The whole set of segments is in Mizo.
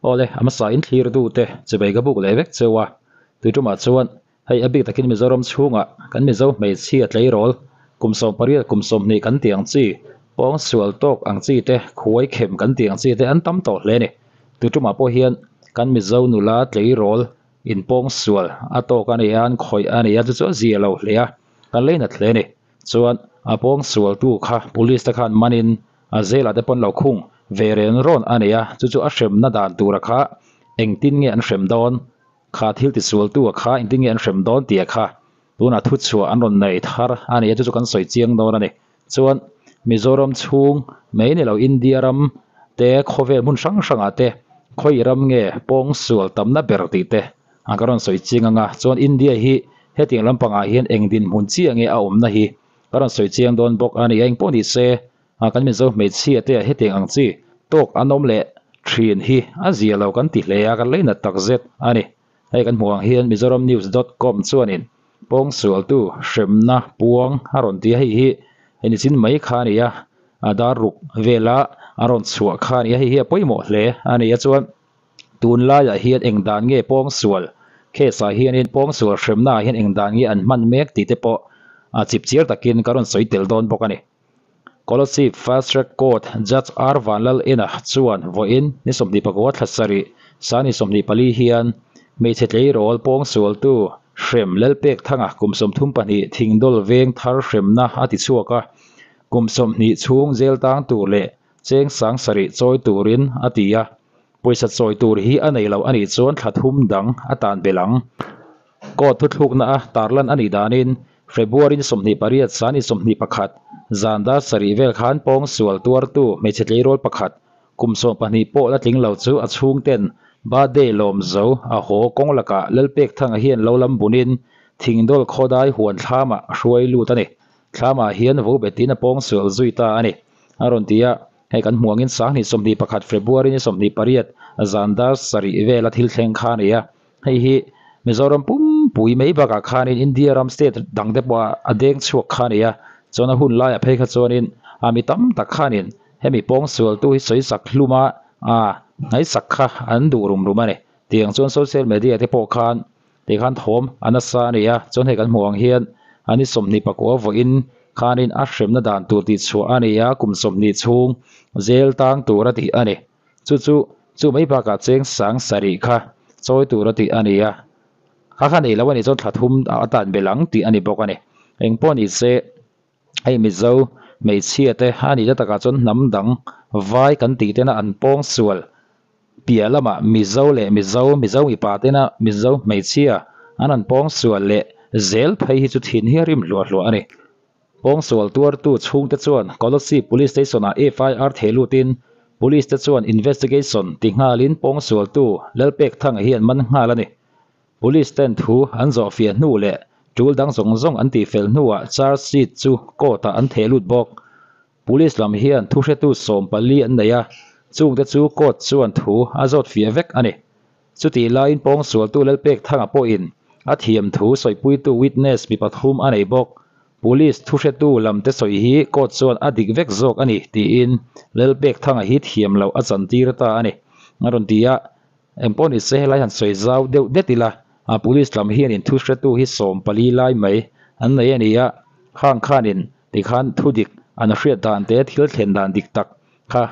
Awle, a hmasa in thlir dute chibei ka buk leh vek cheu a, tui tumah chuan hei a bik takin Mizoram chhungah kan Mizo hmeichhia tleirawl kum 18 kum 20 kan tih ang chi, pawng sual tawk ang chi te, khuai khem kan tih ang chi te an tam tawh hle a ni. Tui tumah pawh hian kan Mizo nula tleirawl in pawng sual a tawk a ni a, an khawih a ni a, chu chu a zia lo hle a, kan leinat hle a ni. Chuan a pawng sualtu kha police te khan manin a zelah te pawn lo khung ve ren rawn a nei a, chu chu a hremna dan tura kha engtin nge an hrem dawn, kha thil tisualtu a kha engtin nge an hrem dawn tih a kha tunah thuchhuah an rawn nei thar a ni a, chu chu kan sawi chiang dawn a ni. Chuan Mizoram chhung mai ni lo India ram te khawvel hmun hrang hrangah te khawi ram nge pawng sual tamna ber tih te a ka rawn sawi chiang ang a, chuan India hi hetiang lampangah hian eng dinhmun chiah nge a awmna hi ka rawn sawi chiang dawn bawk a ni a, engpawh ni se a kan Mizo hmeichhia te ah hetiang ang chi tawk an awm leh thin hi a zia lo kan ti hle a, kan leinat tak zet a ni. Hei kan hmuh ang hian Mizoramnews.com chuanin pawngsualtu hremna puang a rawn ti a, hei hi hei ni chin mai kha a ni a, a dar ruk vela a rawn chhuah kha a ni a, hei hi a pawimawh hle a ni a chuan Tunlaiah hian eng dan nge pawngsual case ah hianin pawngsual hremna ah hian eng dan nge an hman mek tih te pawh a chip chiar takin ka rawn sawi tel dawn bawk a ni. Kolasib Fast Track Court Judge R Vanlalena chuan vawiin ni 29 thla sarih sani 24 hian hmeichhe tleirawl pawngsualtu hrem Lalpekthanga kum 32 thingdawl veng thar hremna a ti chhuak a, kum 20 chhung jail tang tur leh cheng sang sarih chawi turin a ti a, pawisa chawi tur hi a nei lo a nih chuan thla thum dang a tan belh ang. Court thuthlukna a tarlan a nih danin February ni 28 san ni 21 zan dar sarih vel khan pawng sual tuartu hmeichhe tleirawl pakhat kum 12 pawh la tling lo chu a chhungten birthday lawm zo a haw kawng lakah Lalpekthanga hian lo lam bunin thingdawl khawdai huan thlamah a hruai lut a ni. Thlamah hian vo betin a pawng sual zui ta a ni. A rawn ti a, hei kan hmuh angin 2021 February ni 28 zan dar sarih vela thil thleng kha a ni a, hei hi Mizoram pumpui mai bakah khanin India ram state dang te pawh a deng chhuak kha a ni a, chuan a hun laiah phei kha chuanin a mi tam tak khanin hemi pawngsualtu hi sawi sak hlum a, a hnaisak kha an duh rum rum a ni. Tiang chuan social media te pawh khan Tikhan thawm a nasa a ni a, chuan hei kan hmuh ang hian a ni 24 vawiin khanin a hremna dan tur tih chhuah a ni a, kum 20 chhung zel tang tur a tih a ni. Chu chu chu mai bakah cheng sang sarih kha chawi tur a tih a ni a, kha kha nei lo a nih chuan thla thum a tan belh ang tih a ni bawk a ni. Engpawh ni se hei Mizo hmeichhia te a nih na takah chuan hnam dang vai kan tih tena an pawng sual Piah lamah Mizo leh Mizo, Mizo mipa tena Mizo hmeichhia an rawn pawngsual leh zel phei hi chu thin hi a rim hluah hluah a ni. Pawngsual tuartu chhungte chuan Kolasib Police Station-ah FIR theh lutin Police te chuan investigation ti nghalin pawngsualtu Lalpekthanga hi an man nghal a ni. Police ten thu an zawhfiah hnu leh tul dang zawng zawng an tihfel hnuah charge sheet chu court-ah an theh lut bawk. Police lam hian thuhretu 14 an nei a, chungte chu court chuan thu a zawt fiah vek a ni. Chutih laiin pawngsualtu Lalpekthanga pawhin a thiam thu sawipuitu witness mi pathum a nei bawk. Police thuhretu lamte sawi hi court chuan a dik vek zawk a ni tiin Lalpekthanga hi thiam loh a chantir ta a ni, a rawn ti a. Engpawh ni se helai han sawi zau deuh det ila, a police lam hianin thuhretu hi 14 lai mai an nei a ni a, khang khanin Tikhan thu dik an hriat dan te thil thlen dan dik tak kha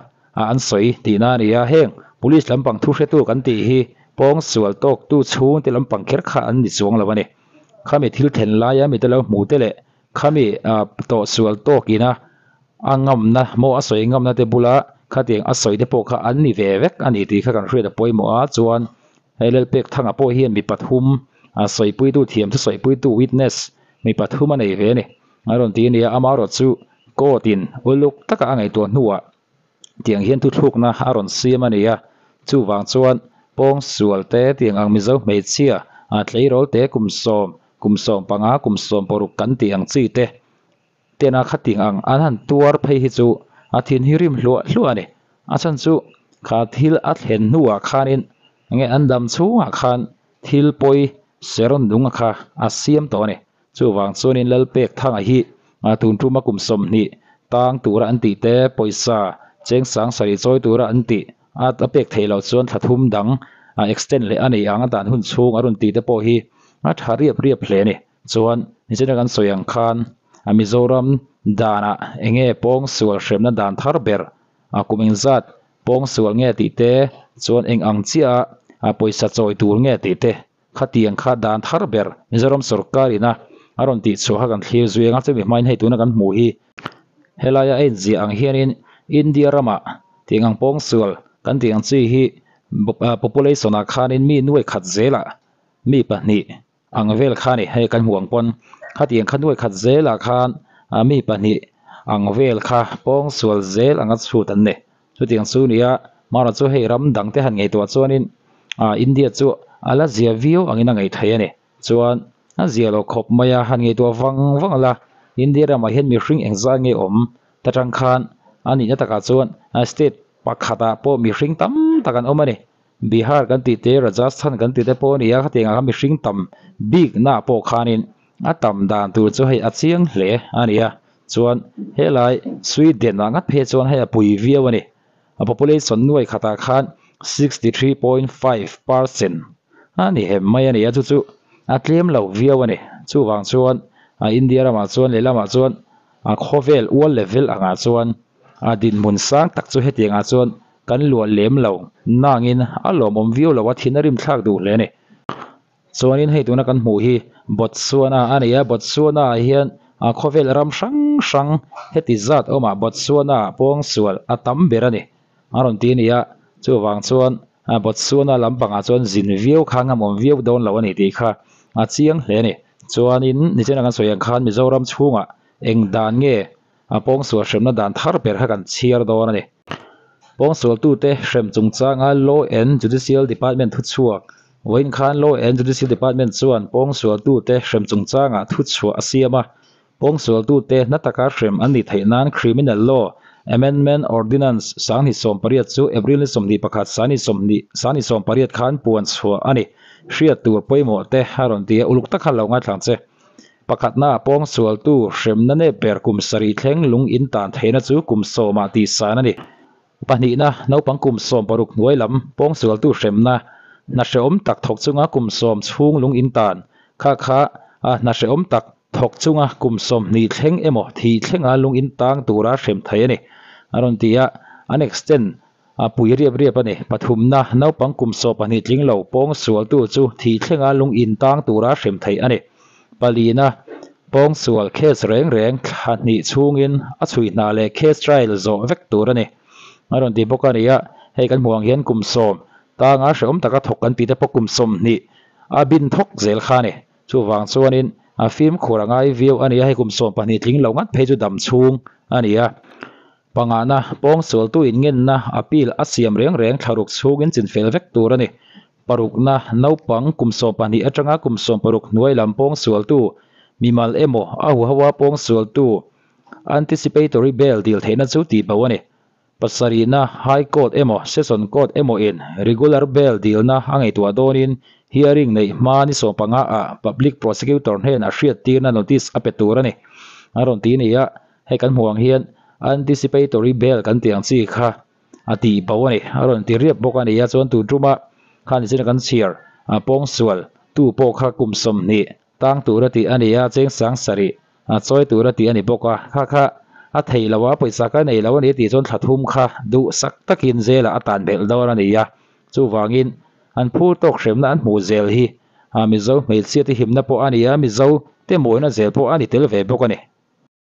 an sawi tihna a ni a, heng police lampang thu hretu kan tih hi pawng sual tawk tu chhung te lampang kher kha an ni chuang lo a ni. Khami thil thlen laia mite lo hmu te leh khami tawh sual tawk ina a ngamna maw a sawi ngamna te bula khatiang a sawi te pawh kha an ni ve vek a ni tih kha kan hriat a pawimawh a, chuan hei Lalpekthanga pawh hian mi pathum sawipuitu thiam thu sawipuitu witness mi pathum a nei ve a ni. A rawn ti a nia, amaherawh chu court in uluk taka a ngaihtuah hnuah tiang hian thuthlukna a rawn siam a ni a, chuvang chuan pawng sual te tiang ang Mizo hmeichhia tleirawl te kum sawm, kum 15, kum 16 kan tih ang chi te tena khatiang ang an han tuar phei hi chu a thin hi rim hluah hluah a ni. A chhan chu kha thil a thlen hnuah khanin nge an dam chhungah khan thil pawi serawn nung a kha a siam tawh a ni. Chuvang chuanin Lalpekthanga hi tun tuma kum 20 tang tura an tih te, pawisa cheng sang sarih chawi tura an tih A pek theih loh chuan thla thum dang extend leh a nei ang a dan hun chhung a rawn tih te pawh hi a tha riap riap hle a ni. Chuan nichina kan sawi ang khan Mizoram danah eng nge pawngsual hremna dan thar ber kum engzat pawngsual nge tih te chuan eng ang chiah a pawisa chawi tur nge tih te Khatiang kha dan thar ber Mizoram sorkar ina a rawn tih chhuah kha kan thlir zui anga chumi hmain hei tuna kan hmuh hi helaia a inziah ang hianin India ramah tih ang pawngsual kan tih ang chi hi population ah khanin mi nuai khat zelah mi pahnih ang vel kha a ni hei kan hmuh ang pawn khatiang kha nuai khat zelah khan mi pahnih ang vel kha pawngsual zel anga chhut an ni. Chutiang chu nia, Mara chu hei ram dang te han ngaihtuah chuanin India chu a la zia viau angin a ngaih thei a ni. Chuan a zia lo khawp mai a, han ngaihtuah vang vang la, India ramah hian mihring engzah nge awm ta tang khan a nihna takah chuan state pakhatah pawh mihring tam tak an awm a ni. Bihar kan tih te, Rajasthan kan tih te pawh a ni a, khatiangah khan mihring tam biknaah pawh khanin a tam dan tur chu hei a chiang hle a ni a. Chuan helai Sweden ah ngat phei chuan hei a pui viau a ni. A population nuai khatah khan 63.5% a ni hem mai a ni a, chu chu a tlem lo viau a ni. Chuvang chuan India ramah chuan lehlamah chuan a khawvel ual level angah chuan a dinhmun sang tak chu hetiangah chuan kan luah lem lo nangin a lawmawm viau lo a, thin a rimthlak duh hle a ni. Chuanin hei tuna kan hmuh hi Botswana a ni a, Botswana ah hian khawvel ram hrang hrang heti zat awmah Botswana ah pawngsual a tam ber a ni a rawn ti a ni a, chuvang chuan Botswana lampangah chuan zin viau kha ngamawm viau dawn lo a ni tih kha a chiang hle a ni. Chuanin nichina kan sawi ang khan Mizoram chhungah eng dan nge pawngsual hremna dan thar ber kha kan chhiar dawn a ni. Pawngsualtute hrem chungchanga Law and Judicial Department thuchhuak Vawiin khan Law and Judicial Department chuan pawngsualtute hrem chungchangah thuchhuah a siam a. Pawngsualtute hna taka hrem an nih theih nan Criminal Law Amendment Ordinance 2018 chu April ni 21 2018 khan puan chhuah a ni. Hriat tur pawimawh te a rawn ti a, uluk tak khan lo ngaithlang che. Pakhatna, pawngsualtu hremna nep ber kum sarih thleng lung in tan theihna chu kum sawmah tihsan a ni. Pahnihna, naupang kum 16 hnuai lam pawngsualtu hremna hna hrehawm tak thawk chunga kum sawm chhung lung in tan kha kha a hna hrehawm tak thawk chunga kum 20 thleng emaw thih thlenga lung in tang tura hrem thei a ni, a rawn ti a, an extend a pui riap riap a ni. Pathumna, naupang kum 12 tling lo pawngsualtu chu thih thlenga lung in tang tura hrem thei a ni. Palina, pawngsual case reng reng thla hnih chhungin a chhui hna leh case trial zawh vek tur a ni. A rawn ti bawk a ni a, hei kan hmuh ang hian kum sawm tanga hrehawm taka thawk kan tih te pawh kum 20 a bin thawk zel kha a ni. Chuvang chuanin a fimkhur a ngai viau a ni a, hei kum 12 tling lo ngat phei chu dam chhung a ni a. Pangana, pawngsualtu inngenna appeal a siam reng reng thlaruk chhungin chinfel vek tur a ni. Parukna, naupang kum 12 atanga kum 16 hnuai lam pawngsualtu, mimal emaw a huhoa pawngsualtu anticipatory bail dil theihna chu tih bo a ni. Pasarihna, High Court emaw Session Court emaw in regular bail dilna a ngaihtuah dawnin hearing neih hma ni 15 ah Public Prosecutor hnen a hriattirna notice a pe tur a ni. A rawn ti ni a, hei kan hmuh ang hian anticipatory bail kan tih ang chi kha a tih bo a ni. A rawn ti riap bawk a ni a, chuan tun tuma khan nichina kan chhiar pawngsual tu pawh kha kum 20 tang tura tih a ni a, cheng sang sarih a chawi tura tih a ni bawk a, kha kha a theih lo a, pawisa ka nei lo a ni tih chuan thla thum kha duhsak takin zela a tan belh dawn a ni a, chuvangin an phur tawk hremna an hmuh zel hi Mizo hmeichhia te himna pawh a ni a, Mizo te mawina zel pawh a ni tel ve bawk a ni.